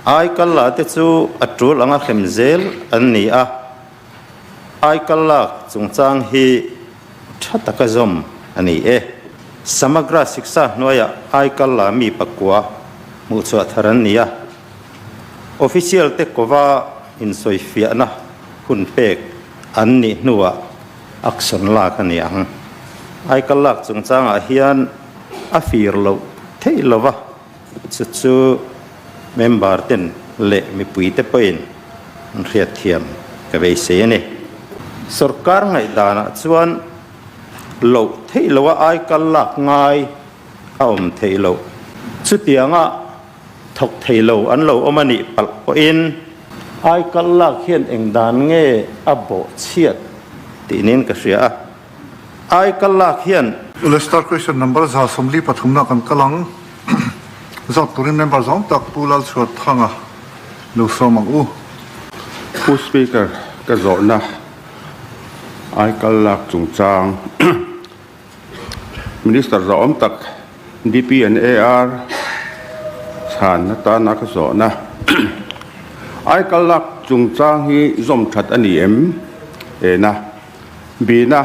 Aikal la te chu a tul anga hrem zel an ni a, aikal lak chungchang hi tha taka zawm a ni e. Samagra Shiksha hnuaiah aikal la mi pakua hmuhchhuah thar an ni a, official te kova insawifiahna hun pek an nih hnuah action lak a ni ang. Aikal lak chungchangah hian a fir loh theih lova. Chu chu member ten leh mipui te pawhin an hriatthiam ka beisei a ni. Sorkar ngaihdanah chuan loh theih loha aikal lak ngai a awm theih loh. Chutianga thawk thei lo an lo awm a nih palh pawhin aikal lak hian eng dan nge a bawhchhiat tih niin ka hria a. Aikal lak hian. Lester question number 143 na kan kal ang. Zawt turin member zawng tak Pu Lalchhuatthanga lo sawm ang u. Pu Speaker, ka zawhna aikal lak chungchang Minister zawhawm tak DP and AR chhan atana ka zawhna aikal lak chungchang hi zawm that a ni em? Ena. Bina,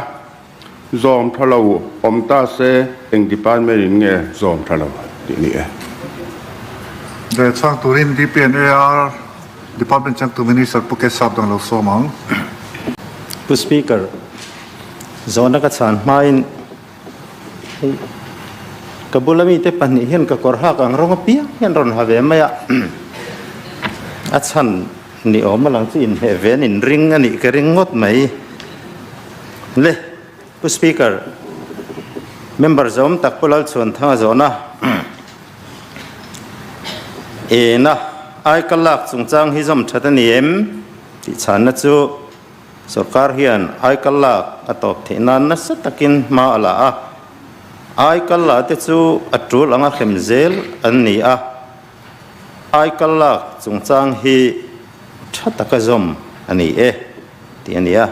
Zawm tha lo awm ta se eng department in nge zawm tha lo tih ni e. Dai chhang turin DPNAR Department changtu Minister Pu Kesap dang lo sawm ang. Pu Speaker, zawhna ka chhan hmain hei ka bula mite pahnih hian ka kawr hak ang rawng apiang hian rawn ha ve mai a, a chhan Ni awm a lang chu inhmeh ve an inring a nih ka ring ngawt mai. Le, Pu Speaker, member zawm tak Pu Lalchhuanthanga zawhna ena aikal lak chungchang hi zawm that a ni em? tih chhanna chu sorkar hian aikal lak a tawp theih nan nasa takin hma a la a. Aikal la te chu a tul anga hrem zel an ni a. Aikal lak chungchang hi tha taka zawm a ni e tih a ni a.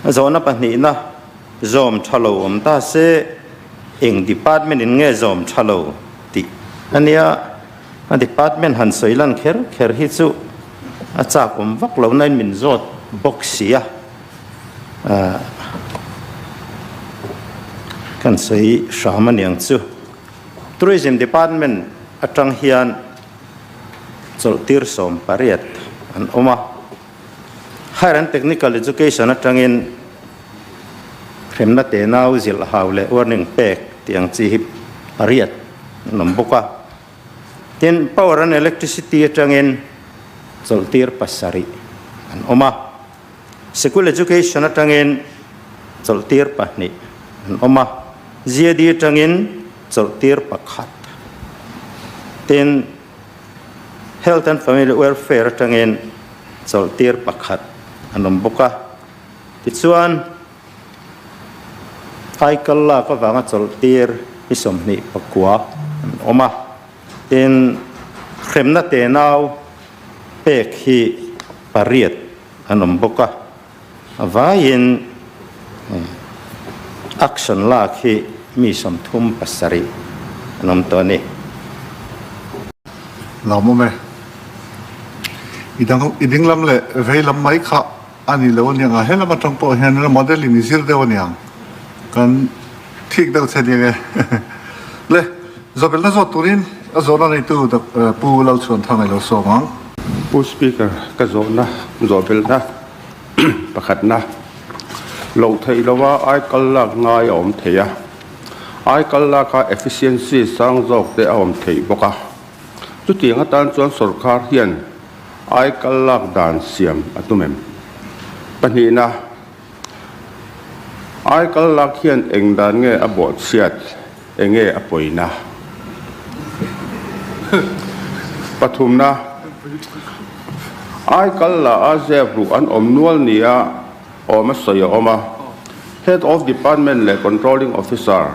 Zawhna pahnihna zawm tha lo awm ta se eng department in nge zawm tha lo tih a nia. A department han sawi lan kher kher hi chu a chak awm vak lo nain min zawt bawk si a. Kan sawi hram a niang chu. Tourism Department atang hian chawlhtir 18 an awm a, Higher and Technical Education atangin hremna tenau zilh hau leh warning pek tih ang chi hi pariat an awm bawk a. Tin, Power and Electricity atangin chawlhtir pasarih an awm a, Sikul Education atangin chawlhtir pahnih an awm a, GAD atangin chawlhtir pakhat. Tin, Health and Family Welfare atangin chawlhtir pakhat an awm bawk a. Tichuan, Aikal lak avanga chawlhtir hi 29 an awm a. Tin, hremna tenau pek hi pariat an awm bawk a, a vaiin action lak hi mi 37 an awm tawh a ni. Lawmawm e. I dang i ding lam leh vei lam mai kha a ni lo aniang a, he lam atang pawh hian model in i zir deuh aniang kan thik deuh che aniang e. Le, zawhbelna zawt turin a zawhna neitu Pu Lalchhuanthanga i lo sawm ang. Pu Speaker, ka zawhna zawhbelna pakhatna loh theih lova aikal lak ngai a awm thei a, aikal laka efficiency sang zawk te a awm theih bawk a. Chutiang atan chuan sorkar hian aikal lak dan siam a tum em? Pahnihna, aikal lak hian eng dan nge a bawhchhiat? Enge a pawina? Pathumna, Aikal la a zep ruh an awm nual nia awm a sawi a awm a. Head of Department leh Controlling Officer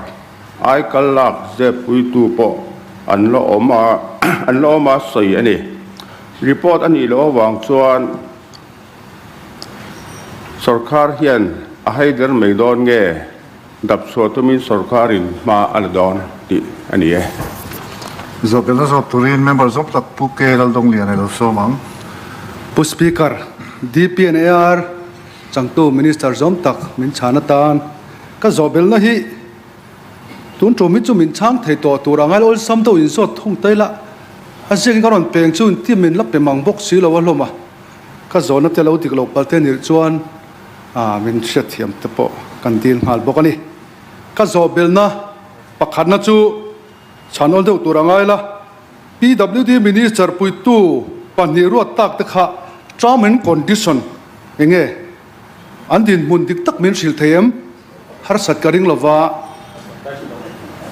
aikal lak zep puitu pawh an la awm a an la awm a sawi a ni. Report a nih loh avang chuan sorkar hian a haider mai dawn nge? Dap chhuah tumin sorkarin hma a la dawn tih a ni e. Zawhbelna zawt turin member zawm tak Pu K Laldawnglian a lo sawm ang. Pu Speaker, DPNAR changtu Minister zawm tak min chhan atan ka zawhbelna hi tun tum hi chu min chhang thei tawh tur a ngai awlsam deuh in zawt thung ta ila a ziakin ka rawn peng chu inti min la pe mang bawk si lo a hlawm a, ka zawhna te lo dik lo pal te nih chuan min hriatthiam te pawh kan dil nghal bawk a ni. Ka zawhbelna pakhatna chu chhan awl deuh tur a ngai la, PWD Minister puitu pahnih ruat tak te kha term and condition eng nge an dinhmun dik tak min hrilh thei em? Harsat ka ring lova.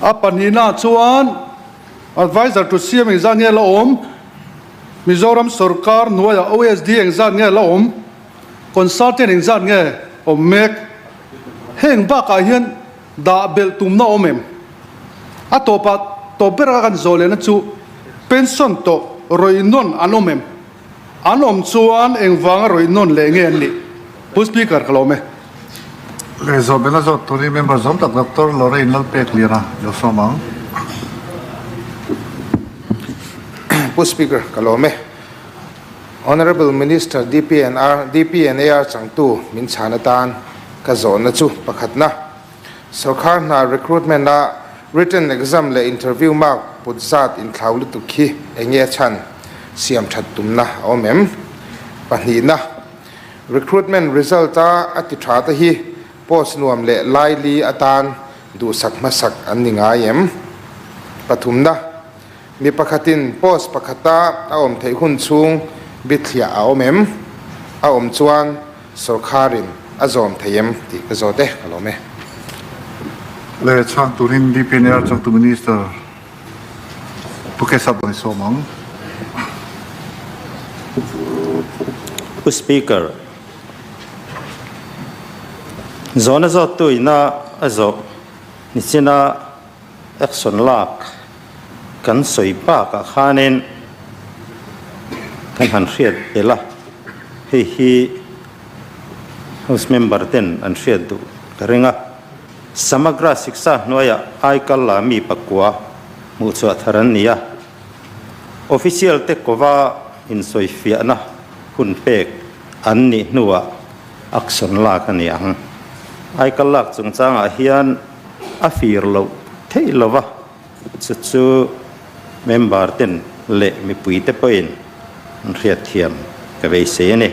A pahnihna chuan Adviser to CM engzat nge la awm? Mizoram sorkar hnuaiah OSD engzat nge la awm? Consultant engzat nge awm mek? Heng bakah hian dah belh tumna awm em? A tawpah tawp ber a kan zawh lehna chu pension tawh rawih nawn an awm em? An awm chuan engvanga rawih nawn leh nge an nih? Pu Speaker ka lawm e. Leh zawh belh a zawt turin member zawm tak Doctor Lorraine Lalpekliana lo sawm ang. Pu Speaker ka lawm e. Honourable Minister DPNR, DPNAR changtu min chhan atan ka zawhna chu pakhatna, Sorkar hna recruitment a written exam leh interview mark put zat inthlau lutuk hi eng nge a chhan siam that tumna a awm em? Pahnihna, Recruitment result a a ti tha te hi post nuam leh laili atan duhsak hmasak an ni ngai em? Pathumna, Mi pakhatin post pakhata a awm theih hun chhung bithliah a awm em? A awm chuan sawrkharin a zawm thei em tih ka zawt e, ka lawm e. Le chhang turin DPNR changtu Minister Pu Kesab rawn sawm ang. Pu Speaker, zawhna zawttu ina a zawh nichina Action lak kan sawi bakah khanin kan han hriat belh a, hei hi House member ten an hriat duh ka ring a. Samagra Shiksha hnuaiah aikal la mi pakua hmuhchhuah thar an ni a, official te kova insawifiahna hun pek an nih hnuah action lak a ni ang. Aikal lak chungchangah hian a fir loh theih lo va, chu chu member ten leh mipui te pawhin an hriatthiam ka beisei a ni.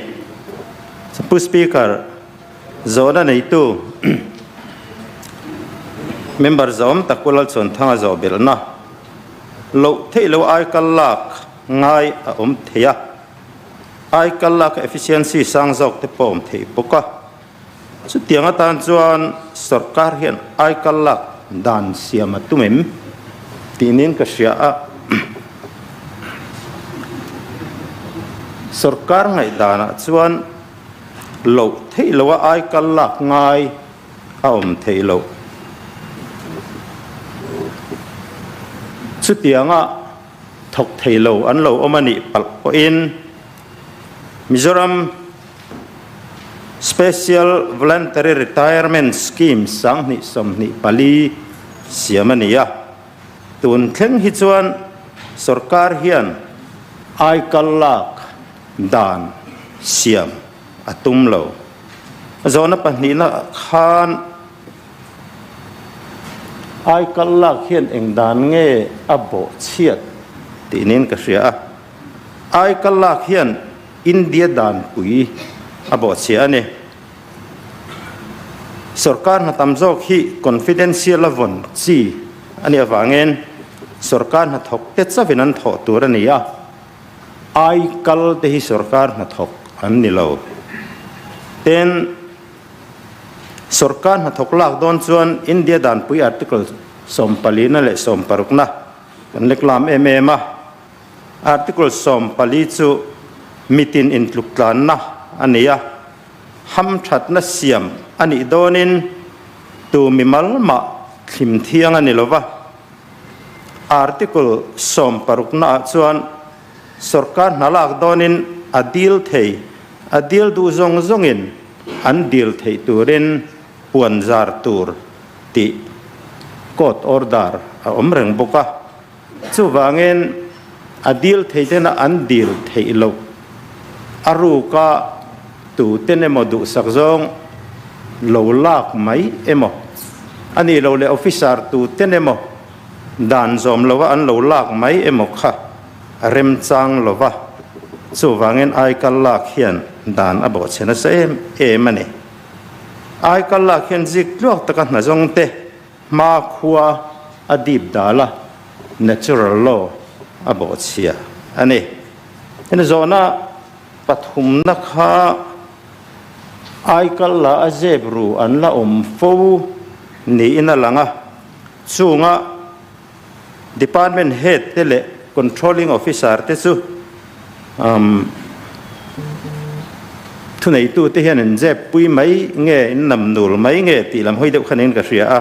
Pu Speaker, zawhna neitu member zawm tak Pu Lalchhuanthanga zawh belhna loh theih lo aikal lak ngai a awm thei a, aikal lak efficiency sang zawk te pawh awm theih bawk a. Chutiang atan chuan sorkar hian aikal lak dan siam a tum em tih niin ka hria a. Sorkar ngaihdanah chuan loh theih loha aikal lak ngai a awm theih loh. Chutianga thawk thei lo an lo awm a nih palh pawhin Mizoram Special Voluntary Retirement Scheme 2024 siam a ni a, tun thleng hi chuan sorkar hian aikal lak dan siam a tum lo. Zawhna pahnihna khan aikal lak hian eng dan nge a bawhchhiat tih niin ka hria a. Aikal lak hian India danpui a bawhchhia a ni. Sorkar hna tam zawk hi confidential a vawn chi a nih avangin sorkar hnathawk te chauhin an thawh tur a ni a, aikal te hi sorkar hnathawk an ni lo. Tin, sorkar hnathawk lak dawn chuan India danpui Article sawmpalina leh sawmparukna kan leklam em em a. Article 14 chu mitin intluktlanna a ni a, hamthatna siam a nih dawnin tu mimal mah thlim thiang a ni lo va. Article 60 naah chuan sorkar hna lak dawnin a dil thei, a dil duh zawng zawngin an dil theih turin puan zar tur tih court order a awm reng bawk a. Chuvangin a dil thei tena an dil theih loh a ruka tuten emaw duhsak zawng lo lak mai emaw a nih loh leh officer tuten emaw dan zawm lova an lo lak mai emaw kha a remchang lova, chuvangin aikal lak hian dan a bawhchhe nasa em em a ni. Aikal lak hian zik tluak taka hna zawng te hma khua a dip dal a, natural law a bawhchhia a ni. Hemi zawhna pathumna kha aikal la a zep ru an la awm fo niin a lang a, chunga Department Head te leh Controlling Officer te chu thuneitu te hian in zep pui mai nge in nam nul mai nge tih lam hawi deuh khan in ka hria a.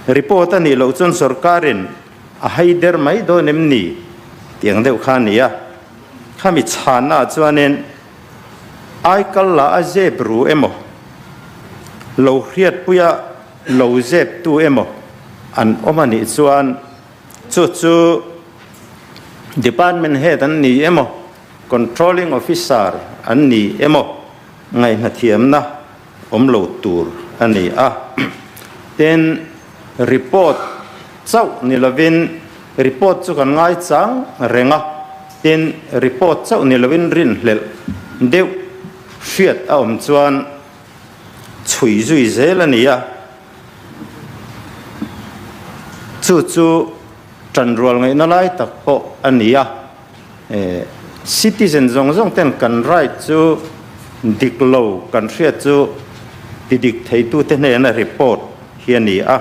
Report a nih loh chuan sorkarin a hai der mai dawn em ni tih ang deuh kha a ni a. Khami chhanna ah chuanin aikal la a zep ru emaw lo hriatpuia lo zep tu emaw an awm a nih chuan chu chu Department Head an ni emaw, Controlling Officer an ni emaw ngaihhnathiamna awm lo tur a ni a. Tin, report chauh ni lovin report chu kan ngaichang reng a, tin report chauh ni lovin rinhlelh deuh hriat a awm chuan chhui zui zel a ni a, chu chu tanrual ngaihna lai tak pawh a ni a, citizen zawng zawng ten kan right chu dik lo kan hriat chu ti dik theitute hnena report hi a ni a,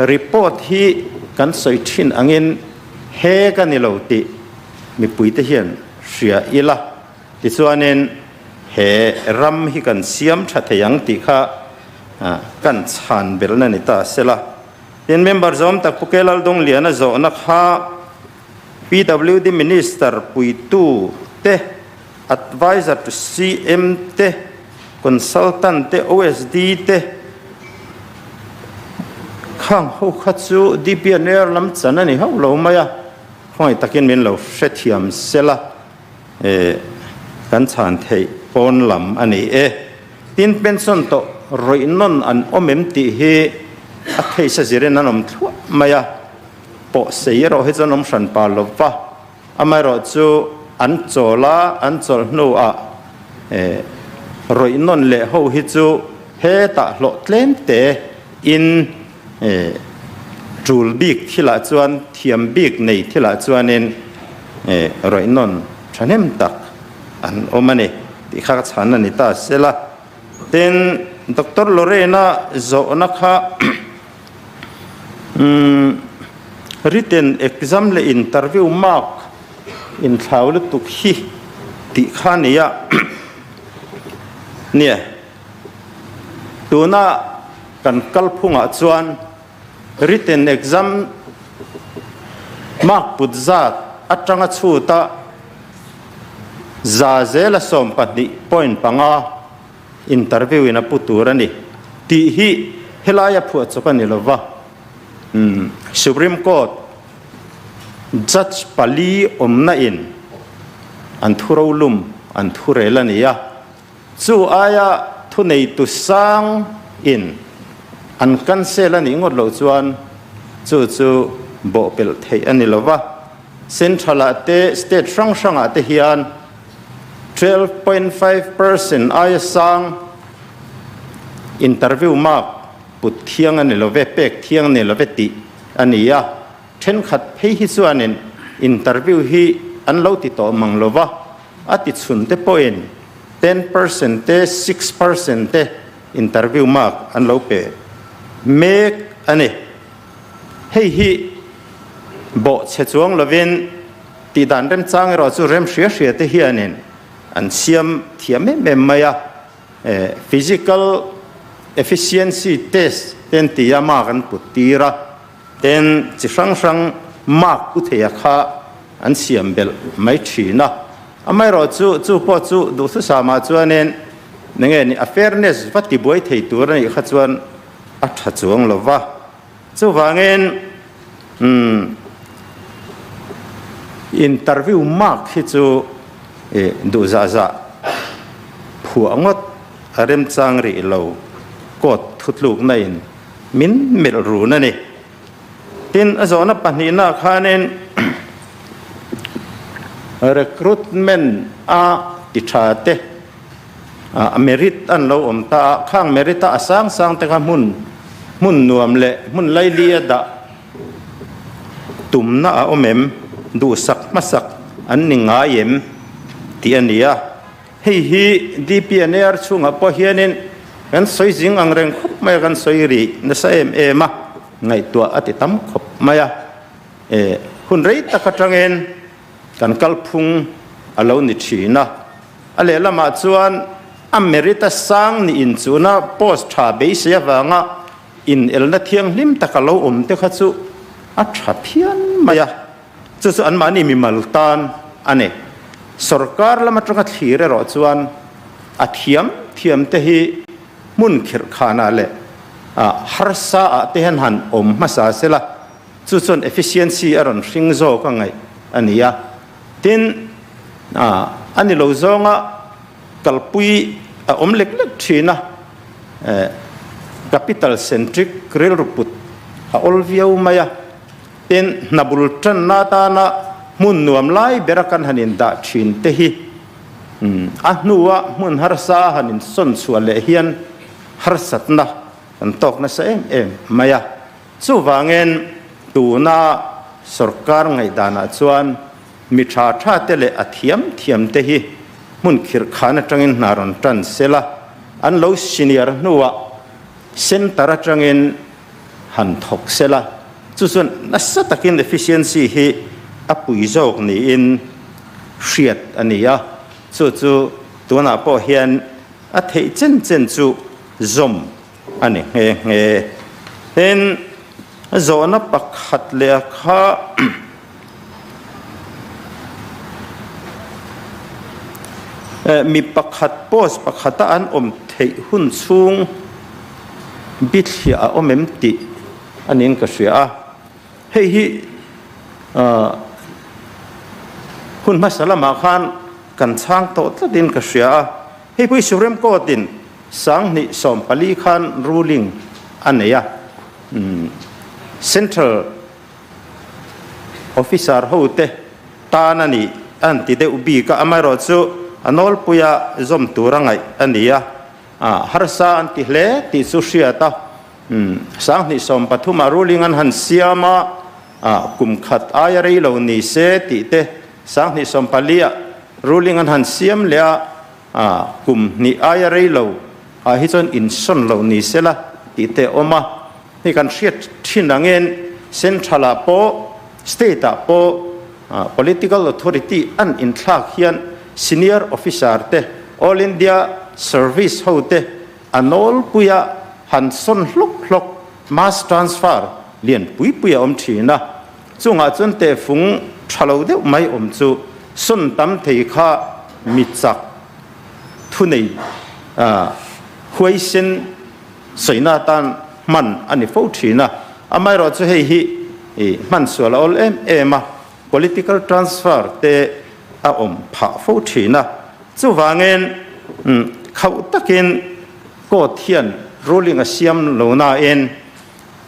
report hi kan sawi thin angin he ka ni lo tih mipuite hian hria ila. Tichuanin he ram hi kan siam tha thei ang tih kha kan chhan belhna ni ta sela. Tin, member zawm tak Pu Kelal Dongliana zawhna kha PWD Minister puitu te, Advisor to CM te, Consultant te, OSD te khang ho kha chu DPNR lam chan a ni hauh lo mai a, khawngaih takin min lo hrethiam sela. Kan chhan theih pawn lam a ni e. Tin, pension tawh rawih nawn an awm em tih hi a case a zirin an awm thluah mai a, pawh sei erawh hi chuan awm hran pa lo va, amaherawh chu an chawl a, an chawlh hnuah rawih nawn leh ho hi chu hetah hlawh tlem te in Tul bik thilah chuan thiam bik nei thilah chuanin rawihnawn thahnem tak an awm a ni tih kha ka chhan a ni ta sela. Tin, Doctor Lorraine-a zawhna kha written exam leh interview mark inthlau lutuk hi tih kha a ni a. Nia, tuna Kan kalphungah chuan written exam mark put zat atanga chhuta 12.5% interview in a pu tur a ni tih hi helaia phuah chawp a ni lova. Supreme Court judge pali awmna in an thurolum an thurel a ni a. Chu aia thuneitu sang in an cancel a nih ngawt loh chuan chu chu bawhpelh theih a ni lo va. Central ah te state hrang hrang ah te hian 12.5% aia sang interview mark put thiang a ni lo ve, pek thiang a ni lo ve tih a ni a. Thenkhat phei hi chuanin interview hi an lo ti tawh mang lo va. A ti chhun te pawhin 10% te 6% te interview mark an lo pe mek a ni. Hei hi bawhchhe chuang lovin tihdan remchang erawh chu rem hria hria te hianin an siam thiam em em mai a. Physical efficiency test te an ti a, mark an put tir a. Ten chi hrang hrang mark pu theia kha an siam belh mai thin a, amaherawh chu chu pawh chu duhthusam ah chuanin enge ni a fairness va ti buai thei tur a nih kha chuan a tha chuang lo va, chuvangin umm. Interview mark hi chu duh zah zah phuah ngawt a remchang rih lo, court thutlukna in min melh run a ni. Tin, a zawhna pahnihna khanin recruitment a ti tha te, a merit an lo awm ta a, khang merit a a sang sang te kha hmun hmun nuam leh hmun laili a dah tumna a awm em, duhsak hmasak an ni ngai em tih a ni a. Hei hi DPNAR chhungah pawh hianin kan sawi zing ang reng khawp mai a, kan sawi rih nasa em em a, ngaihtuah a ti tam khawp mai a. E, hun rei tak atangin kan kalphung a lo ni thin a, a lehlamah chuan a merit a sang ni inchuna post tha beisei avanga inelna thianghlim taka lo awm te kha chu a tha phian mai a. Chu chu anmahni mimal tan a ni. Sorkar lam atanga thlir erawh chuan a thiam thiam te hi hmun khirh khanah leh harsa ah te hian han awm hmasa sela, chu chuan efficiency a rawn hring zawk a ngaih a ni a. Tin, a ni lo zawnga kalpui a awm lek lek thin a, capital centric rilru put a awl viau mai a. Tin, hna bul tanna atana hmun nuam lai bera kan han indah thin te hi a hnua hmun harsa han insawn chhuah leh hian harsatna kan tawk nasa em em mai a. Chuvangin tuna sorkar ngaihdanah chuan mi tha tha te leh a thiam thiam te hi hmun khirh khan atangin hna rawn tan sela, an lo senior hnuah centre atangin han thawk sela, chu chuan nasa takin efficiency hi a pui zawk niin hriat a ni a, chu chu tunah pawh hian a theih chen chen chu zawm a ni nghe nghe. Tin, zawhna pakhat leh a kha Mi pakhat post pakhata an awm theih hun chhung bithliah a awm em tih a niin ka hria a. Hei hi hun hmasa lamah khan kan chhang tawh tlatin ka hria a. Hei pawh hi Supreme Court in 2014 khan ruling a nei a. Central Officer ho te tan a nih a han ti deuh bik a, amaherawhchu a nawlpuia zawm tur a ngaih a ni a, harsa an ti hle tih chu hriat a, 2013 ah ruling an han siam a, kum khat aia rei lo ni se tih te, 2014 ah ruling an han siam leh a, kum hnih aia rei lo ah hi chuan insawn lo ni se la tih te a awm a. Hei kan hriat thin angin Central ah pawh State ah pawh Political Authority an inthlak hian Senior Officer te All India Service ho te a nawlpui a han sawn hlawk hlawk mass transfer lian pui pui a awm thin a, chungah chuan tehfung tha lo deuh mai awm chu sawn tam thei kha mi chak thunei huaisen Sawina atan hman a ni fo thin a, amaherawh chu hei hi hman sual a awl em em a, political transfer te a awm phah fo thin a, chuvangin khauh takin court hian ruling a siam lo nain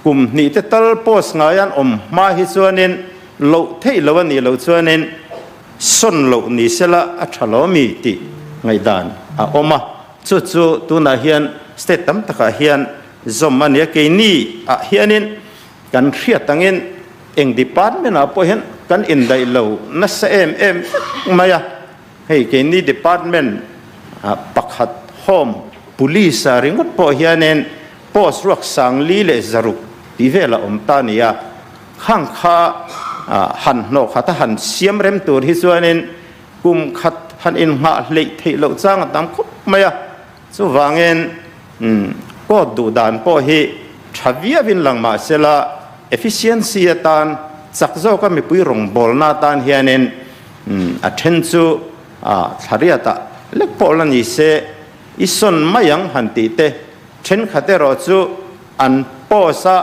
kum hnih te tal post ngai an awm hma hi chuanin loh theih lo a nih loh chuanin sawn loh ni sela a tha lo mi tih ngaihdan a awm a. Chu chu tunah hian state tam takah hian zawm a nia, keini ah hianin kan hriat angin eng department ah pawh hian kan indaih lo nasa em em vek mai a, hei keini department pakhat home police ah ringawt pawh hianin post ruak 4600 tih vel a awm ta a ni a, khang kha han hnawh khat a han siam rem tur hi chuanin Kum khat han inngah hleih theih loh chang a tam khawp mai a, chuvangin court duh dan pawh hi tha viauin lang mah sela efficiency atan chak zawka mipui rawngbawlna atan hianin a then chu thlariatah lek pawh la ni se i sawn mai ang han tih te thenkhat erawh chu an post a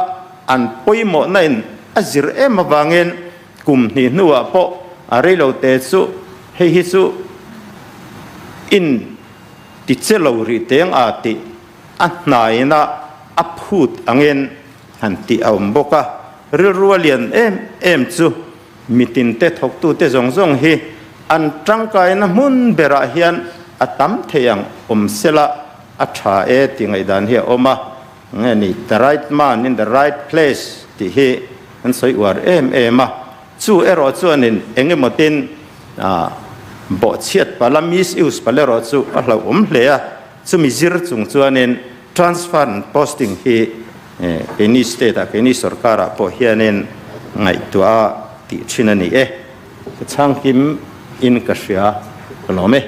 an pawimawhna in a zir em avangin Kum hnih hnuah pawh a reilo te chu hei hi chu in ti che lo rih teng a tih a hnaina a phut angin han tih a awm bawk a. Rilru a lian em em chu mitin te thawktute zawng zawng hi an tangkaina hmun berah hian a tam thei ang awm sela a tha e tih ngaihdan hi a awm a. Nge ni the right man in the right place tih hi an sawi uar em em a. Chu erawh chuanin eng emaw tin bawhchhiat pala misuse pal erawh chu a hlauhawm hle a. Chumi zir chung chuanin transfer and posting hi keini state ah keini sorkar ah pawh hianin ngaihtuah a tih thin a ni e. Ka chhangkim in ka hria ka lawm e.